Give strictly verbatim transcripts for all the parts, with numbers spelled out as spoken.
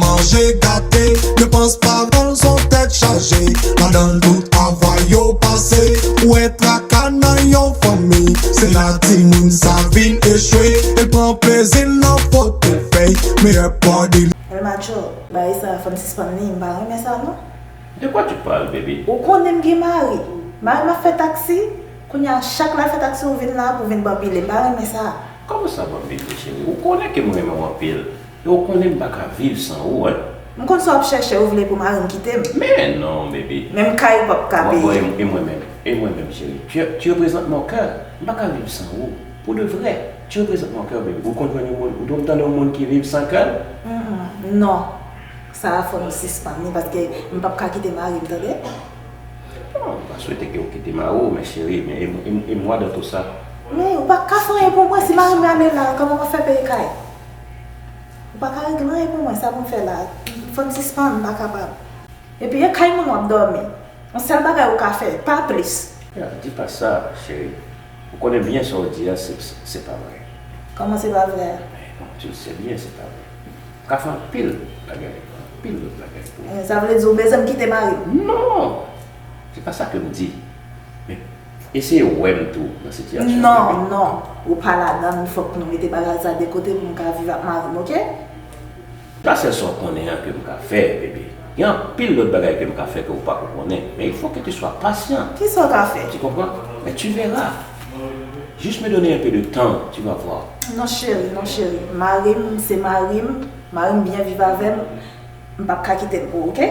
Manje gate, depans pa vòl, son tèt chaje. Ladan l tout travay yo pase, pou wè traka nan yon fanmi. Se la timoun sa vin echwe, e l pran plezi l nan pòtfèy. Meyè pòdi. El Macho, bagay sa fò n sispann li, m pa renmen sa non. De quoi tu parles, baby? Ou konnen m gen mari. Mari m ap fè taksi, kounye a chak lè l fè taksi ou vin la pou vin banbile, m pa renmen sa. Kòman sa banbile, cheri? Ou konnen ke m renmen w anpil. E ou konnen m pa ka viv san ou, en. M konn sa w ap chèche, ou vle pou mari m kite m. Men non, baby. Menm kay ou p ap ka peye. Bon, e, e mwen menm, e mwen menm, cheri. Tu, tu représentes mon cœur. M pa ka viv san ou. Pour de vrai. Tu représentes mon cœur, baby. Ou konn jwenn yon moun, ou konn tande yon moun ki viv san kè l? Mm, mm. Non. Sa a fò nou sispann li, paske m p ap ka kite mari m, tande? Bon, m pa swete ke ou kite mari w, men cheri, men e, e, e mwa dans tout sa. Men ou pa ka fè anyen pou mwen, si mari m ale la, kòman m ap fè peye kay? Ou pa ka regle anyen pou mwen, sa pou m fè la? Fò n sispann, m pa kapab. Epi e kay moun w ap dòmi. Yon sèl bagay ou ka fè, pa plis. Ya, di pa sa, cheri. Ou konnen byen sa w di a, se, se, se pa vre. Kòman se pa vre a? Men non, tu le sais bien, se pa vre. M ka fè anpil bagay, anpil lòt bagay pou ou. Eh, sa vle di ou bezwen m kite mari m? Non! Se pa sa ke m di. Men eseye wè m tou nan sitiyasyon sa. Non, non. Ou pa ladan l, fòk nou mete bagay sa de kote pou m ka viv ak mari m, oke? Pa sèl sa w konnen an ke m ka fè, bebe. Gen anpil lòt bagay ke m ka fè ke ou pako konnen. Men il faut que tu sois patient. Kisa w ka fè? Tu comprends? Mais tu verras. Juste me donner un peu de temps, tu vas voir. Non, cheri, non, cheri. Mari m, se mari m. Mari m byen viv avè m. M p ap ka kite l pou ou, oke?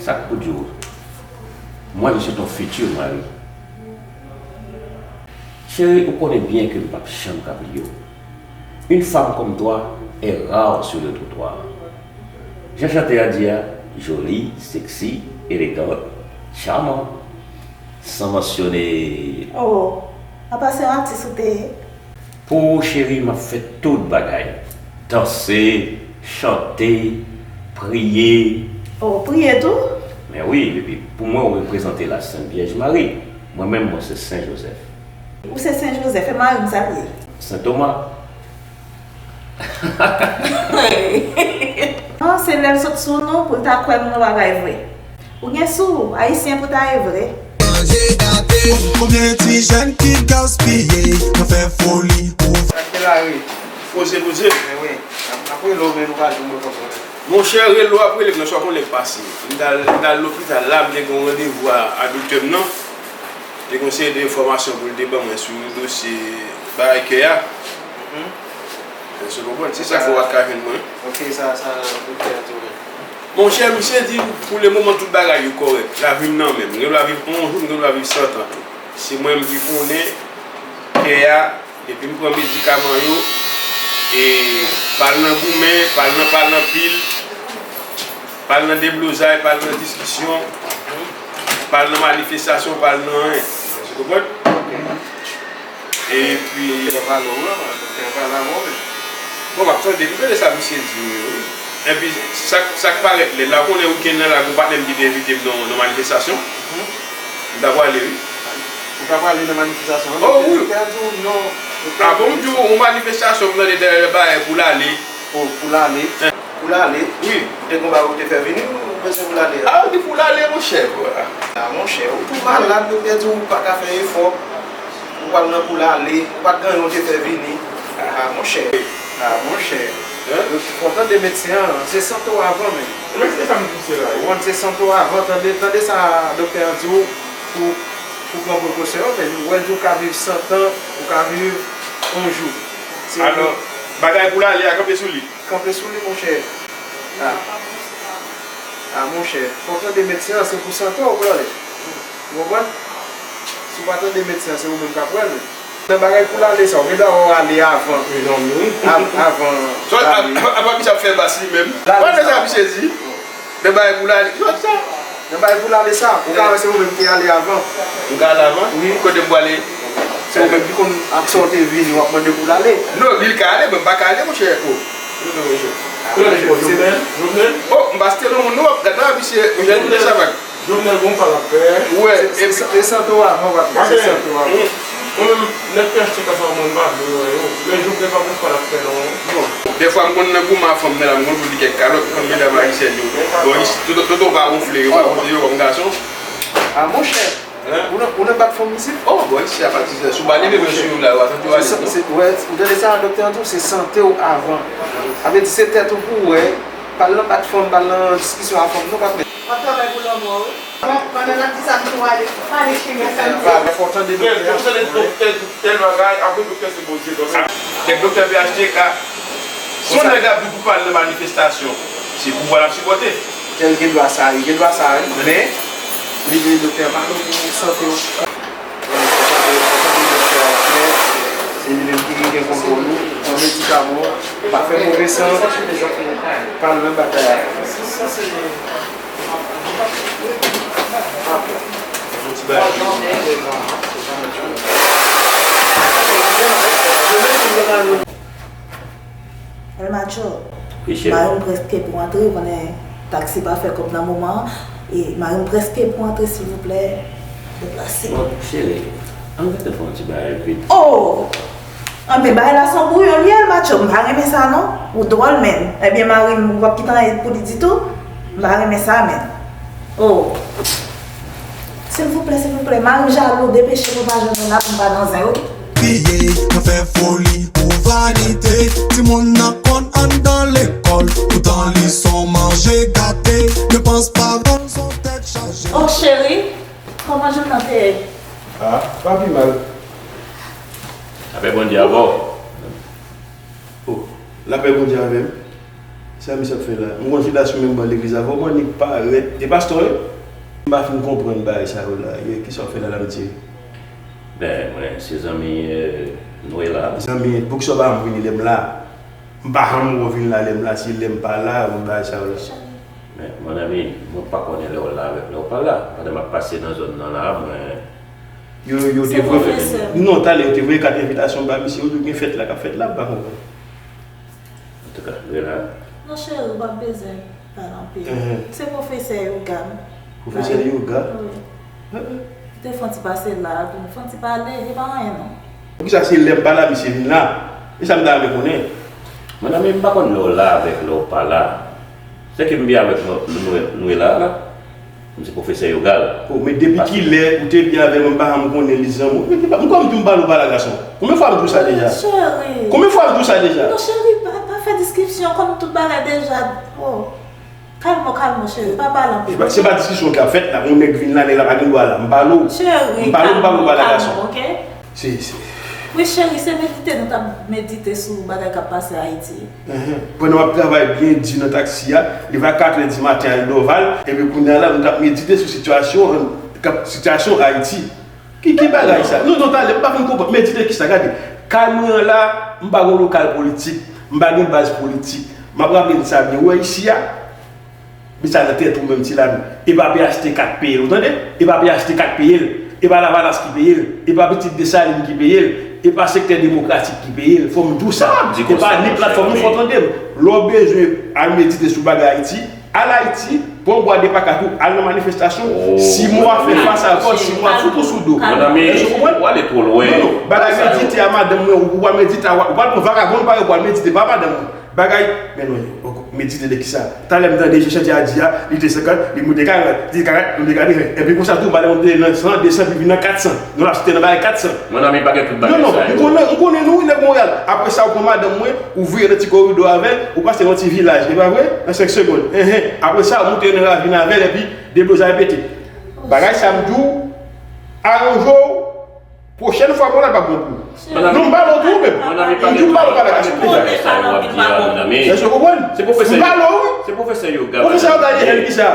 Sa k pou di w, moi, je suis ton futur mari. Cheri, ou konnen byen ke m p ap janm ka bliye w. Une femme comme toi est rare sur le trottoir. Jan chante a di a, jolie, sexy, élégante, charmante. Sans mentionner. Oh, apa se yon atis ou te ye? Pou ou, cheri, m ap fè tout bagay. Danse, chante, priye. Oh, priye tou? Men wi, epi pou mwen, ou reprezante la Sent Vyèj Mari. Mwen menm, mwen se Sen Jozèf. Ou se Sen Jozèf, e mari m sa l ye? Sen Toma. Non, se lè l sot sou nou pou l ta kwè m yon bagay vre. Ou gen sou ou, ayisyen pou ta ye vre. Manje gate. Konbyen ti jèn ki gaspiye nan fè foli pou. Sa k te la wi. Poze, poze. Men wi, n ap, n ap rele w, men nou pa jwenn w konsa. Monchè, rele w ap rele m nan, swa konnen k pase. M t al, m t al lopital la, m te gen yon randevou a, a doktè m nan. Te gen yon seri de enfòmasyon pou l te ban mwen sou dosye bagay kè a. Mhm. Èske w konprann? Se sa k fè w pa t ka jwenn mwen. Ok, sa, sa, doktè a di w. Monchè, misye di m, pou le moman, tout bagay yo kòrèk. Lavi m nan men m. M gen dwa viv yon jou, m gen dwa viv san tan tou. Se mwen menm ki konnen kè a, depi m pran medikaman yo, e pa l nan goumen, pa l nan pale anpil, pa l nan deblozay, pa l nan diskisyon, pa l nan manifestasyon, pa l nan anyen. Èske w konprann? Epi. Doktè a pale w la, doktè a pale avè w menm. Bon, m ap tande, m tande sa misye di wi, wi. Epi, sa, sa k parèt lè, la, ou konnen wikenn nan la, gen yon patnè m ki te envite m nan, nan manifestasyon. Mhm. M ta pwale, wi. Ou ta pwale nan manifestasyon an? Oh, wi. Doktè a di w non. Ah, bon, m di w, yon manifestasyon, m tande dèyè bagay pou l ale. Oh, pou l ale? Hein. Pou l ale? Wi. Ou te gen yon bagay ou te fè vini, ou bezwen pou l ale a? Ah, ou di pou l ale, monchè. Ah, monchè, ou tou malad, doktè di w ou pa ka fè efò. Ou pral nan pou l ale, ou pa t gen anyen ou te fè vini. Ah, monchè. Ah, monchè. Hein? Fò w tande medsen an, se sante w avan menm. Men se sa m di se la, wi. Ou konprann, se sante w avan, tande, tande sa doktè an di w pou, pou pran prekosyon yo, men ou wè l di w ka viv san tan, ou ka viv yon jou. Se. Alò, bagay pou l ale a, kanpe sou li. Kanpe sou li, monchè. Ah. Ah, monchè. Fò w tande medsen an, se pou sante w, brother. Ou konprann? Si w pa tande medsen an, se ou menm k ap wè l. Nan bagay pou l ale sa, ou gen dwa wè w ale avan. Wi, non, wi. Av-, avan. So, a, ale. A, apa misye ap fè bas li menm? L ale sa. Sa misye di? Nan bagay pou l ale. Ki sa? Nan bagay pou l ale sa, ou ka wè se ou menm ki ale avan. M ka ale avan? Wi. Kote m prale? Se ou menm ki konn ak sa w te vini, w ap mande pou l ale. Non, li ka ale, men m pa ka ale, monchè. Oh. Kote w ale, Jovenel? Jovenel? Oh, m pa site non, non, gad la, misye, monchè, koute sa, man. Jovenel, bon, pa l ap fè. Wè, se, se, epi se sante w avan, patnè, se sante w avan. Mwen menm, nèg ki achte kay sa, mwen pa vle wè yo. Men Jovenel pa konn sa l ap fè non. Bon, dèfwa m konn nan goumen a fanm nan la, m konn pou li kèk kalòt, fanm medam ayisyèn yo. Bon, isi, toto, toto pa wonfle, yo pa pote yo kòm gason. A monchè, ou nan, ou nan bat fanm isit? Oh, bon, isi a pati sou ba leve men sou yo la, w a santi w alèz, non? Se, se, wè, ou tande sa, doktè an di w, se sante w avan. Sa vle di se tèt ou pou w wè, pa al nan bat fanm, pa al nan diskisyon a fanm, non, pa fè. W ap travay pou lanmò, wi. Bon, pandan n ap di sa, m tou ale pale chimè sa m di. Fò w tande doktè a. Fò w tande doktè, tout tèl bagay, apre doktè se Bondye kanmenm. Kèk doktè P H T K, si yon nèg ap di pou pa al nan manifestasyon, se pouvwa l ap sipòte. Tèl gen dwa sa, wi, gen dwa sa, wi, men, li vle doktè a pale pou sante w. Se li menm ki gen kontwòl ou, pran medikaman w, pa fè move san, pa al nan batay a. El Macho, mari m prèske pou antre, ou konnen taksi pa fè kòb nan moman an, e mari m prèske pou antre, silvouplè, deplase. Bon, cheri, ann rete fè yon ti bagay vit. Oh! Anben, bagay la se yon bouyon li ye, El Macho, m pa renmen sa non. Ou dwòl menm. Ebyen, mari m, ou p ap kite anyen pou li ditou? M pa renmen sa menm. Oh. Silvouplè, silvouplè, mari m jalou, depeche pou m pa jwenn yon la pou m pa nan zen, wi. Kriye, nan fè foli pou vanite. Timoun nan konn anndan lekòl, poutan li s on manje gate. Ne panse pas bon, s on tèt chaje. Oh, cheri, kòman jounen an te ye? Ah, pa pi mal. Lapè Bondye avè w. Oh, lapè Bondye avè m. Sa misye ap fè la? M konn chita sou menm ban legliz avè w, m annik parèt. E pastè w ye? M pa fin konprann bagay sa yo la. Ye, kisa w ap fè la, la, mesye? Ben, mwen, se zanmi, euh, Noela. Zanmi, poukisa w pa janm vini lè m la? M pa janm wè w vin la lè m la, se lè m pa la, ou bagay sa yo la. Men, mon ami, mwen pa konnen lè w la avèk lè w pa la. Pandan m ap pase nan zòn nan la, mwen, Yo, yo te voye, non, talè yo te voye kat envitasyon ba misye, yo di w gen fèt la k ap fèt la, m pa konprann. Antouka, Noela. Non, cheri, w p ap bezwen pale anpil. Se pwofesè yoga m. Pwofesè yoga? Wi. Te fè yon ti pase la, tou fè yon ti pale, e pa anyen non. Poukisa se lè m pa la, misye vin la? E sa m ta renmen konnen. Mon ami, m pa konn lè w la avèk lè w pa la. Se ke m byen avèk Noela la. M se pwofesè yoga l. Oh, men depi kilè ou te byen avè mwen, m pa janm konnen li zanmi w? Men ki pa, m kwè m di w m pale w pa la gason. Konbyen fwa m di w sa deja? Cheri. Konbyen fwa m di w sa deja? Non, cheri, pa, pa fè diskisyon, konn tout bagay deja. Oh. Kalme w, kalme w, cheri, pa pale anpil. Se pa, se pa diskisyon k ap fèt la, yon nèg vin la, nèg la pa gen dwa la. M pale w. Cheri, m pale w, m pale w pa la gason. Kalme w, kalme w, oke? Se, se. Wi, cheri, se medite nou t ap medite sou bagay k ap pase Ayiti. Enhen. Pandan w ap travay byen di nan taksi a, li va katrè di maten al Dòval, epi kounye a la, nou t ap medite sou sitiyasyon, sitiyasyon Ayiti. Ki, ki bagay sa? Non, non, talè, m pa fin konprann. Medite kisa? Gade, kay mwen an la, m pa gen lokal politik, m pa gen baz politik. M ap raple n sa byen, ou wè isi a, men sa nan tèt ou menm, ti lami. E pa P H T K k peye l, ou tande? E pa P H T K k peye l. E pa Lavalas ki peye l. E pa pitit Desalin ki peye l. E pa sektè demokratik ki peye l. Fò m di w sa. E pa ni platfòm nou, fò w tande m. Lè w bezwen al medite sou bagay Ayiti, al Ayiti, pran yon bwa de pakat ou, al nan manifestasyon, si mwa fè fas avè w, si mwa fout ou sou do. Mon ami, ou ale twò lwen. Non, non, bagay medite a madanm mwen, ou pa medite a, ou pa pran vagabon parèy ou al medite, pa madanm mwen. Bagay, men non, medite de kisa? Talè m tande Jan Chante a di a, li te senkant, li moute karant, li te karant, li moute katreven. Epi konsa tou, madanm mwen te nan san, de san, epi vin nan kat san. Nou la site nan bagay kat san. Mon ami, pa gen tout bagay sa yo. Non, non, m konnen, m konnen nou wi, nèg Monreyal. Apre sa, ou pran madanm mwen, ou voye nan ti koridò avè l, ou pase nan ti vilaj, e pa vre? Nan senk segonn. Enhen. Apre sa, ou moute nan ravin avè l, epi deblozay pete. Bagay sa, m di w, aranje w, pwochèn fwa, bon, la pa bon pou ou. Non, m pale w tou, menm. M di w, m pale w pa la gason deja. Èske w konprann? M pale w, wi. Pwofesè yoga, kisa?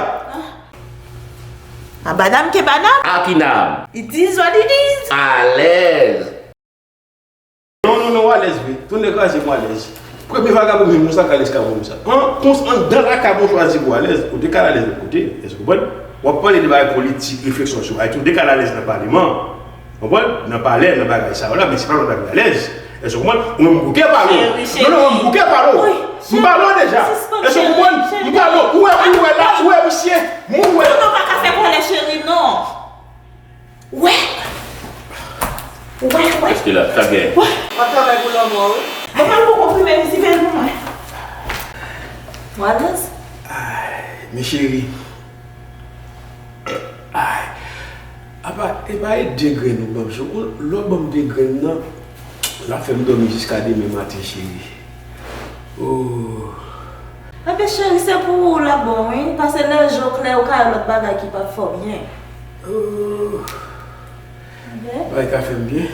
Abadam ke badam. Akinam. It is what it is. Alèz. Non, non, non, w alèz vre. Tonnè kraze m, w alèz. Premye vagabon menm, konsa k alèz ka bon konsa. An, kons-, anndan lakay mwen w chwazi pou w alèz, ou te ka al alèz lòt kote. Èske w konprann? W ap pale de bagay politik, refleksyon sou Ayiti, ou te ka al alèz nan paleman. Konprann? Nan palè, nan bagay sa yo la, men se pa lòt bagay alèz. Èske w konprann? Ou menm bouke pale w. Non, non, ou menm bouke pale w. M pale w deja. Èske w konprann? M pale w. Ou wè, ou wè la, ou wè misye. M wè. Non, non, pa ka fè kòlè, cheri, non. Wè. Wè. La, sa gen. W ap travay pou lanmò, wi. Bon, pa l poko konprime li, siveye l pou mwen. Wadans. Ay, men cheri. Ay. Apa, e pa e de grenn ou ban m, cheri. Lè w ban m de grenn nan, l ap fè m dòmi jiska demen maten, cheri. Oh. Enben, cheri, se pou ou l ap bon, wi. Paske lè je w klè, ou ka wè lòt bagay ki p ap fè w byen. Oh. Bagay ka fè m byen.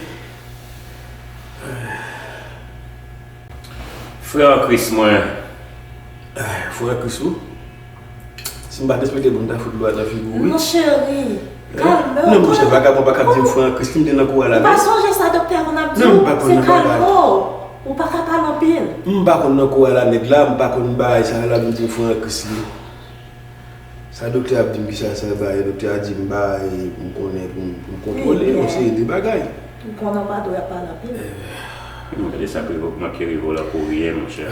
Frè an Kris mwen. Frè an Kris ou? Si m pa t respekte moun ta fout dlo a nan figi w wi. Non cheri, kalme w. Non monchè, vagabon pa ka ap di m frè an Kris, li m te nan kou a la nèt. Ou pa sonje sa doktè a konn ap di w, se kalme w. Ou pa ka pale anpil. M pa konn nan kou a la nèt la, m pa konn bagay sa la, vin di m frè an Kris li. Sa doktè ap di m kisa sa bay, doktè a di m bay pou m konnen pou m kontwole yon seri de bagay. Ou konnen w pa dwe ap pale anpil. Gade sa ki manke rive w la kourye monchè.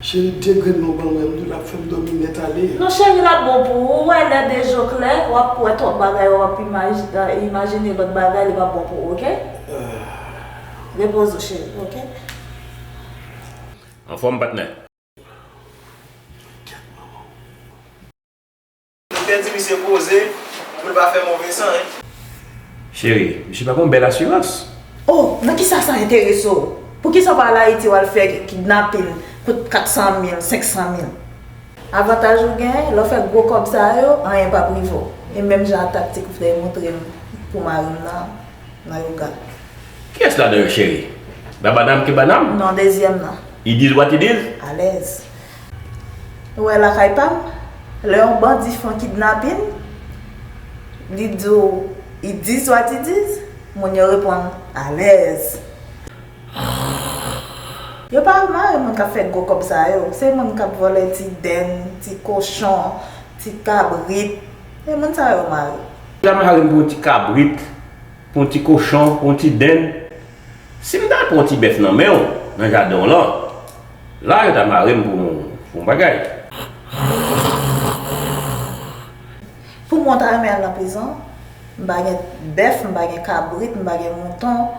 Cheri, de grenn non ban mwen, m di w l ap fè m dòmi nèt ale. Non cheri, l ap bon pou ou, ou wè lè de je w klè, w ap wè twòp bagay, w ap imajine lòt bagay, li p ap bon pou ou, oke? Repoze w cheri, oke? Anfòm patnè. Doktè di misye poze pou l pa fè move san, en. Cheri, misye pa gon bèl asirans. Oh, nan kisa sa enterese w? Poukisa w pa al Ayiti w al fè kidnapin kout kat san mil, senk san mil? Avantaj ou genyen, lè w fè gwo kòb sa yo, anyen p ap rive w. E menm jan a taktik ou te montre m pou mari m nan, nan yoga. Kiyès ladan yo cheri? Babanam ke banam? Non, dezyèm nan. It is what it is? Alèz. Ou wè lakay pa m, lè yon bandi fè yon kidnapin, li di w it is what it is, moun yo reponn alèz. Yo pa mare moun k ap fè gwo kòb sa yo, se moun k ap vòlè ti dèn, ti kochon, ti kabrit, se moun sa yo mare. Yo ta mare m pou yon ti kabrit, pou yon ti kochon, pou yon ti dèn. Si m ta pran yon ti bèf nan men w, nan jaden w lan, la yo ta mare m pou, pou yon bagay. Pou mwen, w ta renmen al nan prizon? M pa gen bèf, m pa gen kabrit, m pa gen mouton,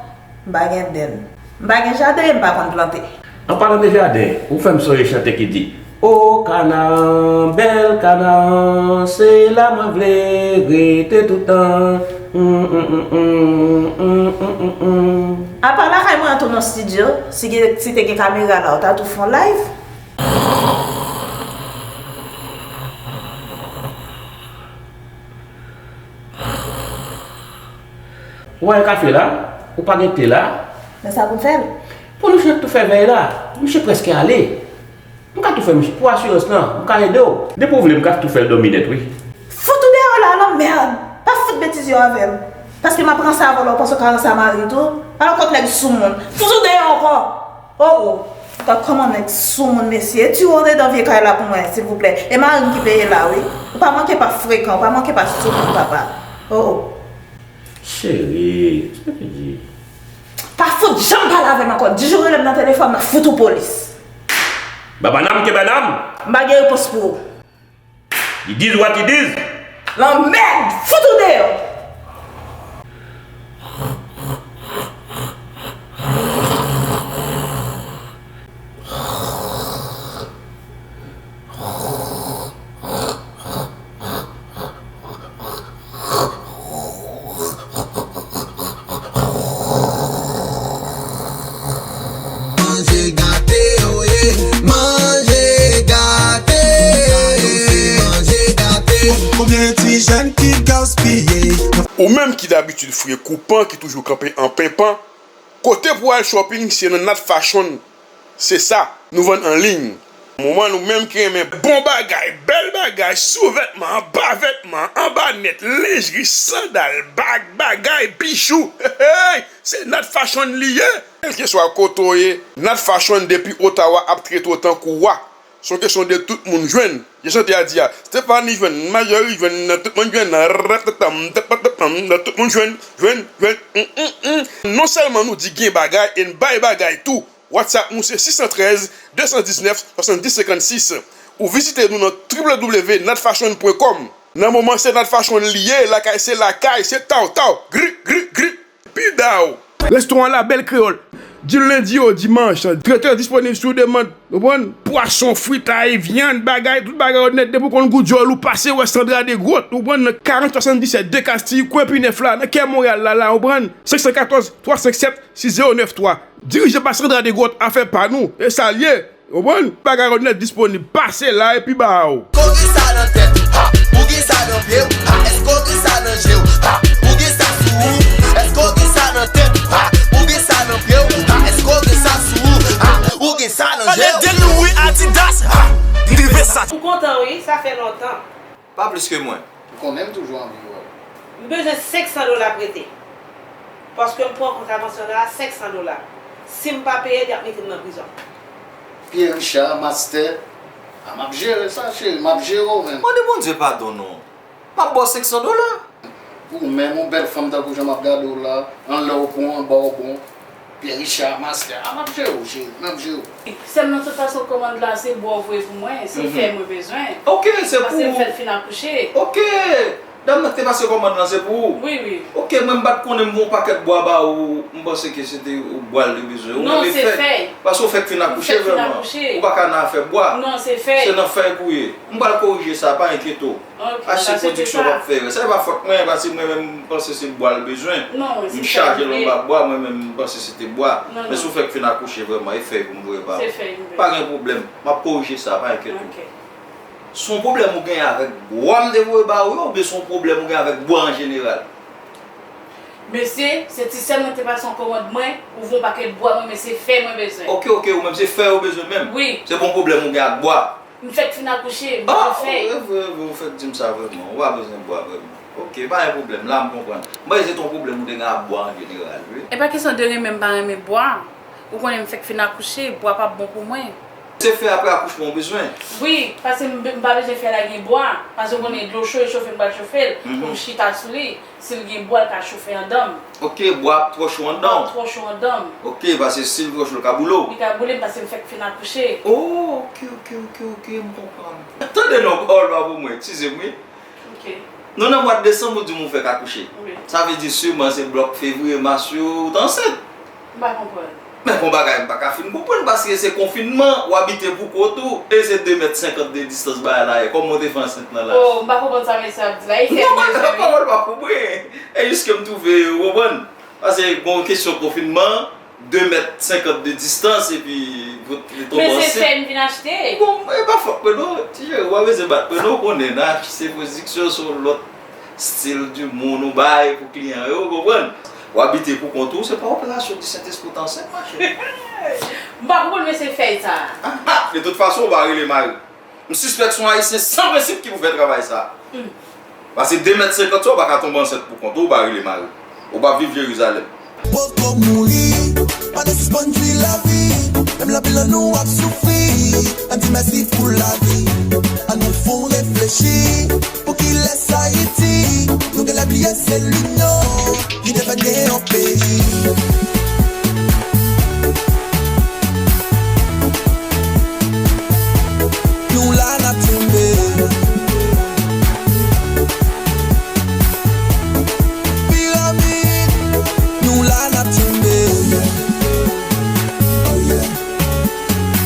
m pa gen dèn. M pa gen jaden e m pa konn plante. An palan de jaden, ou fè m sonje chante ki di, O kana an, bèl kana an, se la mwen vle rete toutan. Apa lakay mwen an tou nan stidyo, si te gen kamera la, ou ta tou fè yon live? Ou wè kafe la? Ou pa gen te la? Men sa pou n fè l. Pou nou chak tou fè vèy la. Misye prèske ale. M ka tou fè misye. Pou asirans lan, m ka ede w. Depi w vle, m ka tou fè l dòmi nèt, wi. Fout ou deyò la, lanmèd! Pa fout betize yo avè m. Paske m ap ranse avè w la, ou panse w ka ranse a mari tou? Al kot nèg soumoun. Fout ou deyò ankò! Oh oh! Gad kòman nèg soumoun mesye. Retire w andedan vye kay la pou mwen, silvouplè. E mari m ki peye la, wi. Ou pa manke pa frekan, ou pa manke pa soumoun, papa. Oh oh. Cheri, sa ki di? Pa fout janm pale avè m ankò. Di jan w rele m nan telefòn, m ap fout ou polis. Babanam ke banam. M pa gen repons pou ou. It is what it is. Lanmèd! Fout ou deyò! Manje gate, oye, manje gate. Gado se manje gate. Konbyen ti jèn ki gaspiye? Ou menm ki dabitid fouye koupan, ki toujou kanpe an penpan, kote pou al shopping se nan Nat Fashion, se sa, nou vann an liy. Moman nou menm ki renmen bon bagay, bèl bagay, sou vètman, anba vètman, anba nèt, lenjri, sandal, bag, bagay, bijou, hey, hey, se Nat Fashion li ye. Kèlkeswa kote w ye, Nat Fashion depi Ottawa ap trete w tankou wa. Se yon kesyon de tout moun jwenn. Jan chante a di a, Stephanie jwenn, Marjorie jwenn, tout moun jwenn, ratatam, tapatam, tout moun jwenn, jwenn, jwenn, mm, mm, mm. Non sèlman nou di gen bagay e n bay bagay tou. WhatsApp nou se sis san trèz, de san diznèf, swasanndis senkannsis. Ou vizite nou nan w w w nat fashion point com. Nan moman se Nat Fashion li ye, lakay se lakay, se taw taw, gri, gri, gri. Pidaw! Restoran La Belle Créole. Di lendi o dimanch, tretè disponib sou demann. Ou konprann? Pwason, fritay, vyann, bagay, tout bagay yo nèt. Depi w konn gou dyòl ou pase wè Sandra Desgrottes, ou konprann, nan karant swasanndisèt de Castille, kwen Pinèf la, nan kè Monreyal la, la, ou konprann, senk san katòz, twa senk sèt, sis zewo nèf twa. Dirije pa Sandra Desgrottes, afè pa nou, e sa l ye. Ou konprann? Bagay yo nèt disponib. Pase la epi ba w. Èske w gen sa nan tèt? Ha! Ou gen sa nan pye w? Ha! Èske w gen sa nan je w? Ha! Ou gen sa sou ou? Èske w gen sa nan tèt? Ha! Ou gen sa nan pye w? Ha! Èske w gen sa sou ou? Ha! Ou gen sa nan je w? Ede nou wi Adidas. Ha! M te vle sa. M kontan wi, sa fè lontan. Pa plis ke mwen. Ou konnen m toujou anvi wè w. M bezwen senk san dola prete. Paske m pran kontravansyon la, senk san dola. Si m pa peye, y ap mete m nan prizon. Pierre Richard, mastè. A, m ap jere sa, cheri, m ap jere w menm. Mande Bondye padon non. M ap ba w senk san dola. Ou menm, yon bèl fanm tankou jan m ap gade w la, anlè w bon, anba w bon. Pierre Richard, mastè, a, m ap jere w, cheri, m ap jere w. Sèlman, tout fason, kòmand la, se bwa w voye pou mwen, se fèy mwen bezwen. Ok, se pou... Paske m fèk fin akouche. Ok, dam nan ki te pase kòmand lan, se pou ou? Wi, wi. Ok, mwen m pa t konnen m voye yon pakèt bwa ba ou, m panse ke se te bwa l te bezwen. Ou... Non, se fèy. Paske ou fèk fin akouche vrèman. Ou pa ka nan afè bwa. Non, se fèy. Se nan fèy pou w ye. M pral korije sa, pa enkyete w. Achte pwodiksyon w ap fè yo. Sa e pa fòt mwen, paske mwen menm m panse se bwa l bezwen. M chaje l anba bwa, mwen menm m panse se te bwa. Men si w fèk fin akouche vrèman, e fèy pou m voye ba ou. Pa gen pwoblèm. M ap korije sa, pa enkyete w. Se yon pwoblèm ou genyen avèk bwa m te voye ba ou yo, oubyen se yon pwoblèm ou genyen avèk bwa an jeneral? Mesye, se ti sè mwen te pase yon kòmand mwen, ou voye yon pakèt bwa mwen, men se fèy mwen bezwen. Ok, ok, ou menm se fèy ou bezwen menm? Wi. Se pa yon pwoblèm ou gen ak bwa? M fèk fin akouche, m bezwen fèy. Ah, ou, ou, ou, ou fèk di m sa vrèman. Ou pa bezwen bwa vrèman. Ok, pa gen pwoblèm, la m konprann. M panse se te yon pwoblèm ou te gen ak bwa an jeneral, wi. E pa kesyon de renmen m pa renmen bwa. Ou konnen m fèk fin akouche, bwa p ap bon pou mwen. Se fèy apre akouchman ou bezwen? Wi, paske m, m pa bezwen fèy la gen bwa. Paske ou konnen dlo cho, e chofe m pral chofe l, pou m chita sou li. Si l gen bwa, l ka chofe anndan m. Ok, bwa ap twò cho anndan w? Bwa ap twò cho anndan m. Ok, paske si l twò cho, l ka boule w? Li ka boule m paske m fèk fin akouche. Oh, ok, ok, ok, ok, m konprann. Tande non, pawòl pa pou mwen, eskize m, wi. Ok. Nou nan mwa desanm, ou di m ou fèk akouche. Wi. Sa vle di siman se blòk fevriye, mas yo, ou t ansent. M pa konprann. Men gon bagay m pa ka fin konprann, paske se konfinman, w abite pou kont ou, e se de mèt senkant de distans bagay la ye. Kòman w te fè ansent nan laj? Oh, m pa konprann sa mesye ap di la. E fè... Non, pawòl pa pou mwen. E jis ke m twouve, ou konprann? Paske gon kesyon konfinman, de mèt senkant de distans, epi ou tonbe ansent. Men se fèy m vin achte. Bon, e pa fòt mwen non, ti jere, ou pa bezwen bat mwen non, ou konnen, n a achte pwodiksyon se yon lòt stil di moun ou bay pou kliyan yo, ou konprann? Ou abite pou kont ou, se pa operasyon di Sentespri ou t ansent, machè. M pa konprann mesye fèy sa. Ah, ah, de tout fason, ou pa rele mari. M sispèk se yon ayisyen san prensip ki pou fè travay sa. Hmm. Paske de mèt senkant sa, ou pa ka tonbe ansent pou kont ou, ou pa rele mari. Ou p ap viv Jerizalèm. Poko mouri, pa t sispann jwi lavi. Menm lanpil nan nou ap soufri. Ann di mèsi pou lavi. Ann nou fè w reflechi. Pou kilès Ayiti? Nou genlè bliye se linyon ki te fè n gen yon peyi.